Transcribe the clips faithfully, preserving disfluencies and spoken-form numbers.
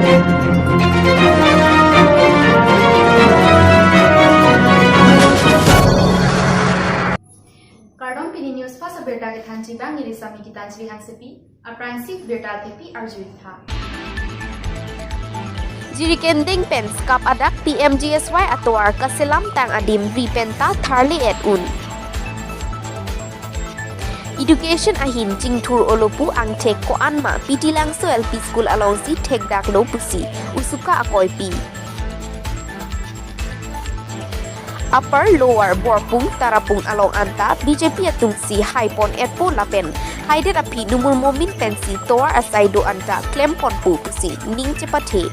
Kardom, pini News Fast abirta kethanji abang neli Sami Gitanjali Hansepi. Aphrangsi birta thepi arju-ik tha. Jirikinding pen skap adak P M G S Y atovar kaselam tang adim ri penta tharle-et un. Education ahin chingthur olo pu angthek ko-an ma P T Langso L P School alongsi thekdaklo pusi usuka akoipi. Upper Lower Borpung Tarapung along anta B J P atumsi haipon-etpo lapen haidet aphi Numur Momin pensi tovar asai do anta klemponpo pusi ning chepathe.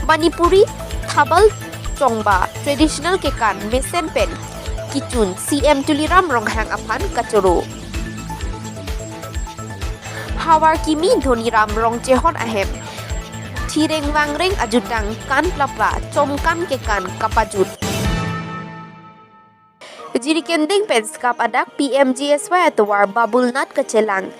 Manipuri Thabal Chongba traditional kekan mesen pen kichun C M Tuliram Ronghang aphan kachoro. Havarkimi Dhoniram Rongchehon ahem thireng vangreng ajutang kan plapla chomkan kekan kapajut. Jirikinding pen skap adak P M G S Y atovar Babulnath kachelang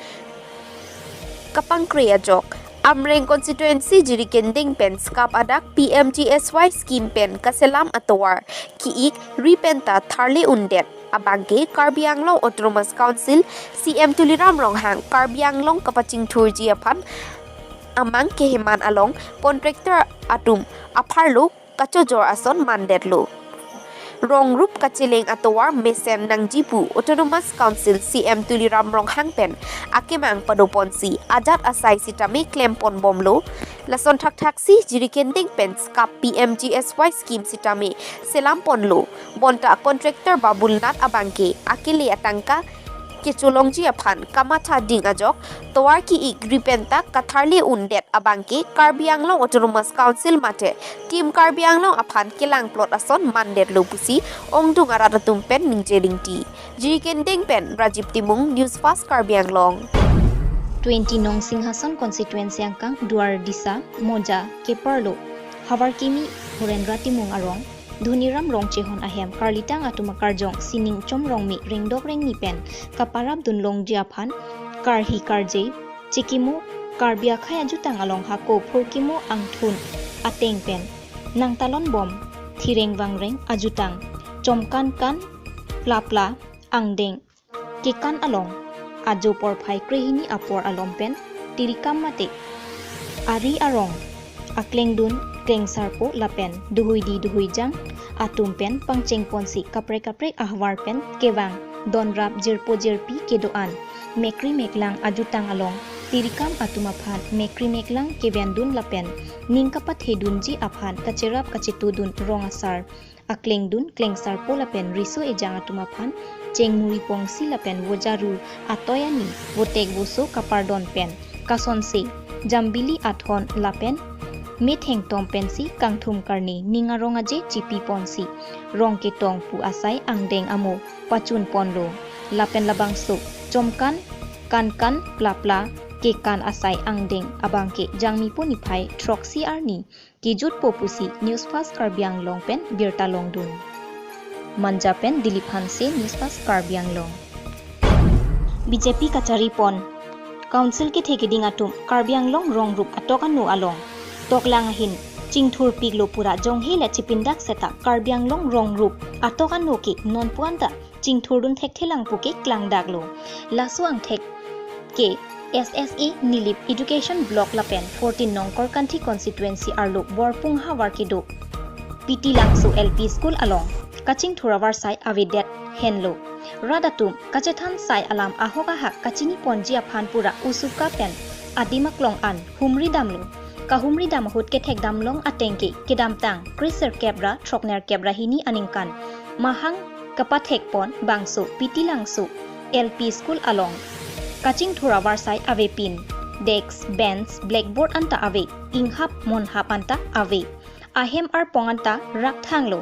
kapangkre ajok. Amreng constituency Jirikinding pen skap adak P M G S Y scheme pen kaselam atovar ki-ik ri penta tharle undet abangke Karbi Anglong Autonomous Council C M Tuliram Ronghang Karbi Anglong kapachingthurji aphan amang keheman along contractor atum apharlo kachojor ason mandetlo. Rong rup kacheleng atovar mesen nangji pu Autonomous Council C M Tuliram Ronghang pen akemang padoponsi ajat asai sitame klemponbomlo. Lason thakthaksi Jirikinding pen skap P M G S Y scheme sitame selamponlo. Bonta contractor Babulnath abangke akele atangka kecholongji aphan kamatha ding ajok tovar ki-ik ri penta katharle undet abangke Karbi Anglong Autonomous Council mate Team Karbi Anglong aphan kelangplot ason mandetlo pusi ongdung arat atum pen ningje ringti. Jirikinding pen Rajiv Timung, News Fast Karbi Anglong. Twenty nong Singhason constituency angkang Duardisa, Moja, keparlo Havarkimi Horendra Timung arong Dhoniram Rongchehon ahem karlitang atum akarjong sining chomrongme rengdok rengni pen kaparap dunlongji aphan karhi karje chikimo Karbi akhei ajutang along hako phurkimo angthun ateng pen nangtalonbom thireng vangreng ajutang chomkan kan plapla angdeng kekan along ajo porphai krehini apor alom pen tirikam mate ari arong aklengdun klengsarpo lapen duhuidi duhuijang atum pen pangchengponsi kaprek kaprek ahvar pen kevang donrap jirpo jirpi kedo-an mekri meklang ajutang along tirikam atum aphan mekri meklang kevendun lapen ning kapathedunji aphan kacherap kachetudun rong asar aklengdun klengsarpo lapen riso ejang atum aphan chengmuri pongsi lapen vojaru atoi ani votek voso kapardon pen kasonse jambili athon lapen methengtom pensi kangthum karni ning arong aje chipiponsi rong ketong pu asai angdeng amo pachunponlo lapen labangso chomkan kankan plapla kekan asai angdeng abangke Jangmipo niphai throksi arni kijutpo pusi News Fast Karbi Anglong pen birta longdun. Manja pen Dilip Hanse, News Fast Karbi Anglong. B J P kacharipon Council kethe keding atum Karbi Anglong rong rup atok anu along toklang ahin chingthurpiklo pura jonghe le chipindak seta Karbi Anglong rong rup atok anu ke nonpu anta chingthurdun thekthelang pu ke klangdaklo. Laso angthek ke S S A Nilip Education Block lapen fourteen nong Korkanthi Constituency arlo Borpung havar kedo P T Langso L P School along kachingthur avarsai avedet henlo. Rat atum kachethan sai alam ahok ahak kachiniponji aphan pura usuka pen adim aklong an humri damlo. Kahumri dam ahut kethek damlong ateng ke kedamtang kre sirkep ra throknerkep ra hini aningkan mahang kapathekpon bangso P T Langso L P School along kachingthur avarsai avepin, desk, bench, blackboard anta ave, inghap monhap anta ave. Ahem arpong anta rakthanglo.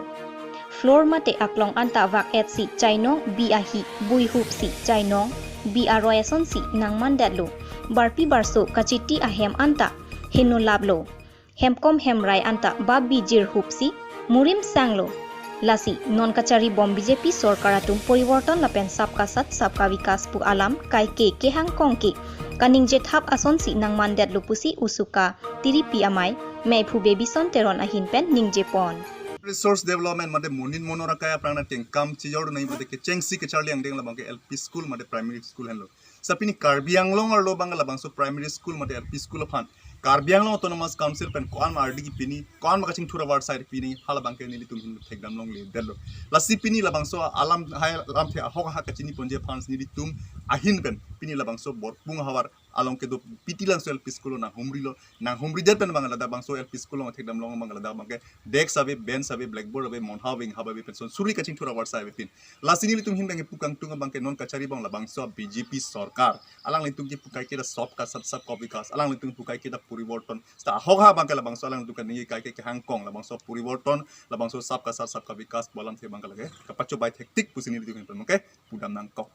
Floor mate aklong anta vak-etsi chainong bi ahi, buihupsi chainong bi aroi asonsi nangmandetlo. Barpi barso kachiti ahem anta henolaplo. Hemkom hemrai anta bap bijirhupsi murim sanglo. Lasi non kacharibom B J P sorkar atum poriborton lapen sabka saath sabka vikas pu alam kaike kehangkong ke kaningje thap asonsi nangmandetlo pusi Usuka Tiripi amei, Meiphu Bebison Teron ahin pen ningje pon. Resource development mate monin monor akai aphrang nangkengkam chejor nai mate kechengsi kecharli angdeng labang ke L P school mate primary school henlo. Sa pini Karbi Anglong arlo abang labangso primary school mate L P school aphan Karbi Anglong Autonomous Council pen ko-an ardi kepini, ko-an ma kachingthur avarsai pini, halabang ke nelitum ahin thekdam longledetlo. Lasi pini labangso alam hai alamthe ahok ha kachini ponji aphan nelitum ahin pen pini labangso Borpung ahavar along kedo P T Langso L P school nanghumrilo, nanghumridet pen abang ladak bangso L P school along thekdam long abang ladak abang ke desk ave, bench ave, blackboard ave, monha ave, inghap ave, pension suri kachingthur avarsai ave pin. Lasi nelitum ahin abang pu kangtung abang ke non kachari abang labangso B J P sorkar. Alanglitum kepu kai ke dak sabka saath sabka vikas. Alanglitum kepu kai ke dak poriborton. Seta ahok ha abang ke labangso alanglitum kaningje kai ke kehangkong labangso poriborton, labangso sabka saath sabka vikas pu alamthe abang ke lake kapachobai thektik pusi nelitum ahin pen ke pudam nangkok.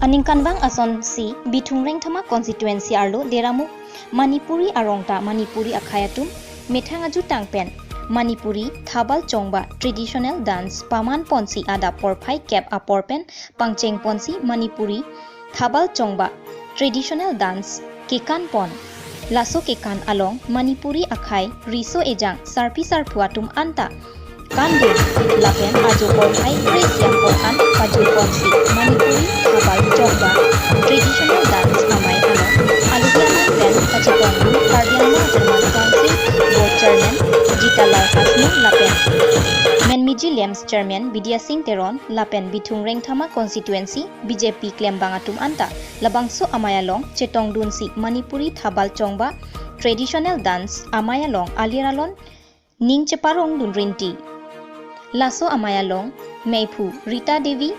Aningkanvang asonsi Bithung Rengthama constituency arlo Deramung Manipuri arong ta Manipuri akhei atum methang ajutang pen Manipuri Thabal Chongba traditional dance paman ponsi adap porphai kep apor pen pangcheng ponsi Manipuri Thabal Chongba traditional dance kekan pon. Laso kekan along Manipuri akhei riso ejang sarpi sarpo atum anta kandun lapen ajo porphai kre siam pon an pajut ponsi Manipuri Thabal Chongba traditional dance amei along alohi amei pen kachetongdun Karbi Anglong Autonomous Council Board Chairman Jitalal Hasnu lapen Menmiji Lamps Chairman Bidya Singh Teron lapen Bithung Rengthama constituency B J P klembang atum anta labangso amei along chetongdunsi Manipuri Thabal Chongba traditional dance amei along alir alon ning cheparongdun rinti. Laso amei along Meiphu Rita Devi,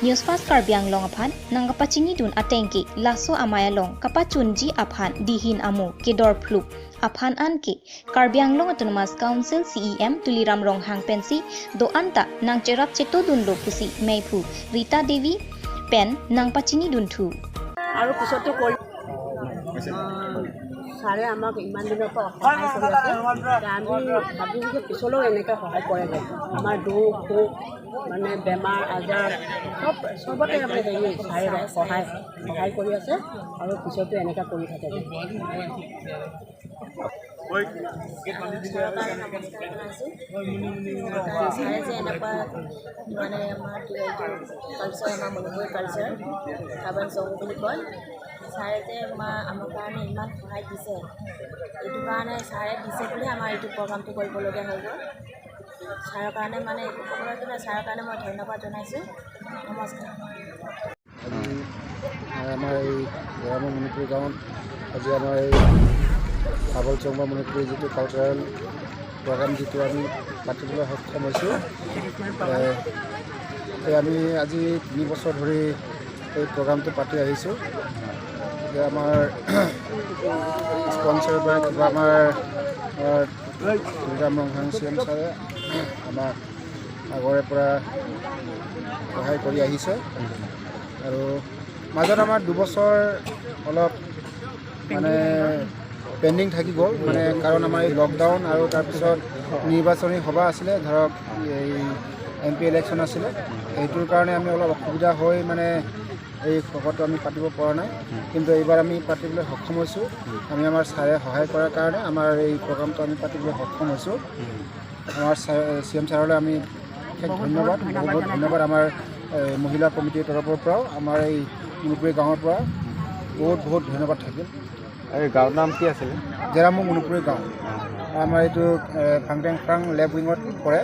News Fast Karbi Anglong aphan nangkapachinidun atengke laso amei along kapachunji aphan dihin amo kedor phluk aphan anke Karbi Anglong Autonomous Council C E M Tuliram Ronghang pensi do-an ta nangcherap chetodunlo pusi Meiphu Rita Devi pen nangpachinidun thu. আৰু পিছতো কৰিম। ছাৰে আমাক ইমান দিনৰ পৰা সহায় কৰি আছে। এতিয়া আমি ভাবিছোঁ যে পিছলৈও এনেকৈ সহায় কৰে যেন। আমাৰ দুখ সুখ মানে বেমাৰ আজাৰ চব চবতে আমাৰ হেৰি ছাৰে সহায় সহায় কৰি আছে আৰু পিছতো এনেকৈ কৰি থাকে যেন। চৰকাৰলৈ নমস্কাৰ জনাইছোঁ। ছাৰে যে এনেকুৱা মানে আমাৰ কি এইটো কালচাৰ, আমাৰ মণিপুৰী কালচাৰ, থাবাল চং বুলি কয়। ছাৰে যে আমাৰ আমাৰ কাৰণে ইমান সহায় দিছে, এইটো কাৰণে ছাৰে দিছে বুলিহে আমাৰ এইটো প্ৰগ্ৰামটো কৰিবলগীয়া হৈ গ'ল। ছাৰৰ কাৰণে মানে একো ক'ব লগা নাই, ছাৰৰ কাৰণে মই ধন্যবাদ জনাইছোঁ। নমস্কাৰ। আজি, আহ, আমাৰ এই গেৰামুং মণিপুৰী গাঁৱত আজি আমাৰ এই থাবাল চংবা মণিপুৰী যিটো কালচাৰেল প্ৰগ্ৰাম যিটো আমি পাতিবলৈ সক্ষম হৈছোঁ, আহ, এই আমি আজি তিনি বছৰ ধৰি এই প্ৰগ্ৰামটো পাতি আহিছোঁ। এতিয়া আমাৰ স্পনচৰ পৰা কিবা আমাৰ, আহ, তুলিৰাম ৰংহাং চি এম ছাৰে আমাক আগৰে পৰা সহায় কৰি আহিছে আৰু মাজত আমাৰ দুবছৰ অলপ মানে পেণ্ডিং থাকি গ'ল, মানে কাৰণ আমাৰ এই লকডাউন আৰু তাৰপিছত নিৰ্বাচনী সভা আছিলে, ধৰক এই এম পি ইলেকশ্যন আছিলে, সেইটোৰ কাৰণে আমি অলপ অসুবিধা হৈ মানে এই শকটো আমি পাতিব পৰা নাই, কিন্তু এইবাৰ আমি পাতিবলৈ সক্ষম হৈছোঁ। আমি আমাৰ ছাৰে সহায় কৰাৰ কাৰণে আমাৰ এই প্ৰগ্ৰামটো আমি পাতিবলৈ সক্ষম হৈছোঁ। আমাৰ চি এম ছাৰলৈ আমি বিশেষ ধন্যবাদ, বহুত বহুত ধন্যবাদ। আমাৰ, এ, মহিলা কমিটিৰ তৰফৰ পৰাও, আমাৰ এই মণিপুৰী গাঁৱৰ পৰা বহুত বহুত ধন্যবাদ থাকিল। এই গাঁৱৰ নাম কি আছিলে? জেৰামুং মণিপুৰী গাঁও। আমাৰ এইটো, এ, ফাংটেং ফ্ৰাং লেফ্ট উইঙত পৰে,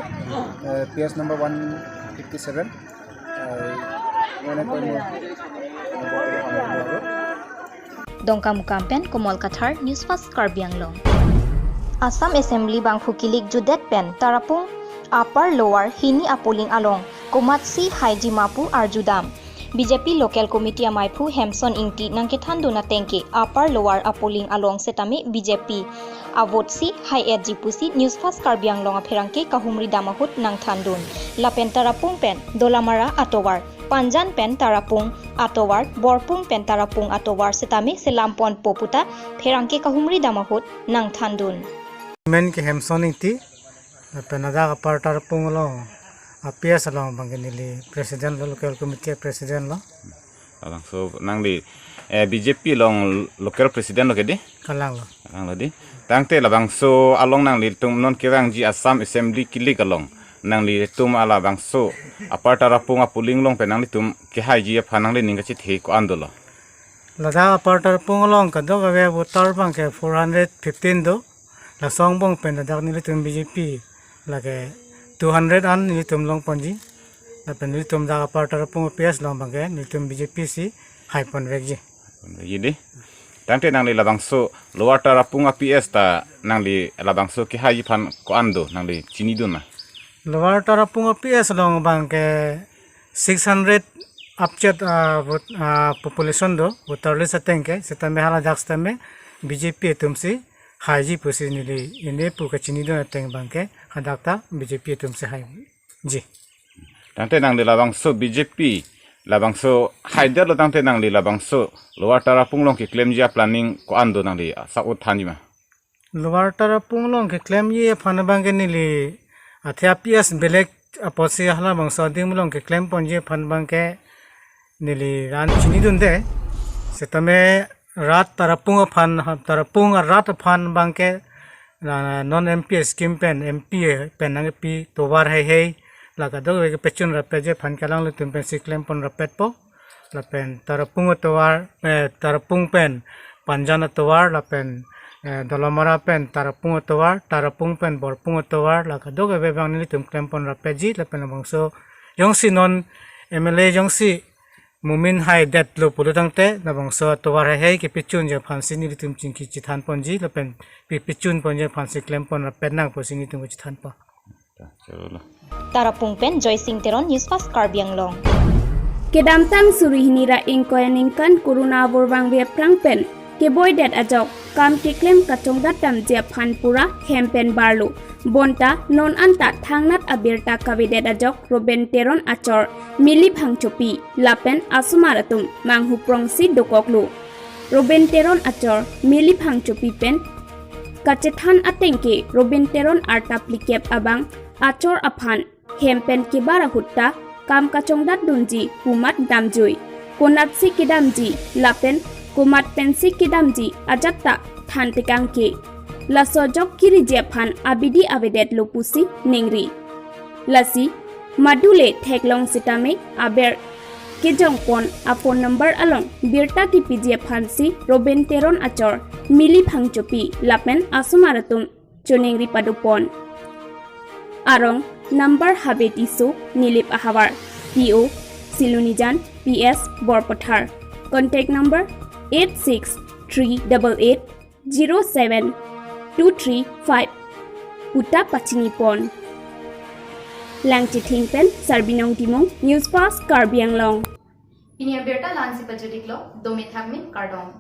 P S number one fifty seven. Dongkamukam pen Komol Kathar, News Fast Karbi Anglong. Assam Assembly bangphu kilik judet pen Tarapung Upper Lower hini a-polling along komatsi haiji ma pu arjudam. B J P Local Committee ameiphu Hemson Ingti nangkethandun atengke Upper Lower a-polling along setame B J P a-vote si hai-etji pusi News Fast Karbi Anglong apherangke kahumri dam ahut nangthandun. Lapen Tarapung pen Dolamara atovar, Panjan pen Tarapung atovar, Borpung pen Tarapung atovar setame selam ponpo puta pherangke kahumri dam ahut nangthandun. Men ke Hemson Ingti, lapen ladak Upper Tarapung along, a-P S along abangke neli president lo, local committee president lo. Labangso nangli, eh, B J P along local president lo ke di? Kalang lo. Kalang lo di. Tangte labangso along nanglitum non kevangji Assam Assembly kilik along nanglitum alabangso Upper Tarapung a polling along pen nanglitum kehaiji aphan nanglining kachethe ko-an dolo? Ladak Upper Tarapung along kadokave voter abangke four hundred fifteen do. Laso angbong pen ladak nelitum B J P lake two hundred an nelitum longponji. Lapen nelitum dak Upper Tarapung P S along abangke nelitum B J P si haiponvekji. Ye di. Tangte nangli labangso Lower Tarapung a P S ta nangli labangso kehaiji aphan ko-an do nangli chinidun ma? Lower Tarapung a P S along abangke six hundred apchet, ah, vot-, ah, population do, voter list ateng ke, setame haladak setame B J P atum si haiji pusi neli, neli pu kachinidun ateng abangke, hadak ta B J P atum si haiji. Tangte nangli labangso B J P, labangso haidetlo tangte nangli labangso Lower Tarapung along keklemji a planning ko-an do nangli sak ut thanji ma? Lower Tarapung along keklemji aphan abangke neli athe a P S belek apotsi halabangso adim along keklemponji aphan abangke neli la-an chinidunde. Setame rat Tarapung aphan, Tarapung arat aphan abangke, ah, non M P scheme pen, M P pen nangpi tovar heihei, la kadokave kepechun rapetji aphan ke alanglitum pensi klempon rapetpo. Lapen Tarapung atovar, eh, Tarapung pen Panjan atovar, lapen, eh, Dolamara pen Tarapung atovar, Tarapung pen Borpung atovar, la kadokave abang nelitum klempon rapetji, lapen labangso jongsi non M L A jongsi mumin haidetlo pulo tangte, labangso atovar heihei kepechunji aphansi nelitum chingki chithanponji, lapen pe-, pechunponji aphansi klempon rapet nang pusi nelitum kachethanpo. Chalo. Tarapung pen Joy Singh Teron, News Fast Karbi Anglong. Kedamtang suri hini ra ingkoi aningkan Corona vorvangve aphrang pen keboidet ajok kam keklem kachongdat damji aphan pura hem pen barlo. Bonta non anta thangnat abirta kavedet ajok Robin Teron achor Mili Phangchopi lapen asomar atum manghuprongsi dokoklo. Robin Teron achor Mili Phangchopi pen kachethan ateng ke Robin Teron arta phlikep abang achor aphan hem pen kebar ahut ta kam kachongdatdunji pu mat damjui. Konatsi kedamji lapen komat pensi kedamji ajat ta than tekang ke. Laso ajok kiriji aphan abidi avedetlo pusi ningri. Lasi madule theklong sitame aber kejongpon a phone number along birta kepiji aphansi Robin Teron achor Mili Phangchopi lapen asomar atum choningri padopon. Arong number Habe Tisso, Nilip ahavar, P O Silonijan, P S Borpathar. Contact number eight six three double eight zero seven two three five. Uta pachinipon. Langchithing pen Sarbinong Timung, News Fast Karbi Anglong. Pini abirta la-ansi pajut-iklo, dome thakme, kardom.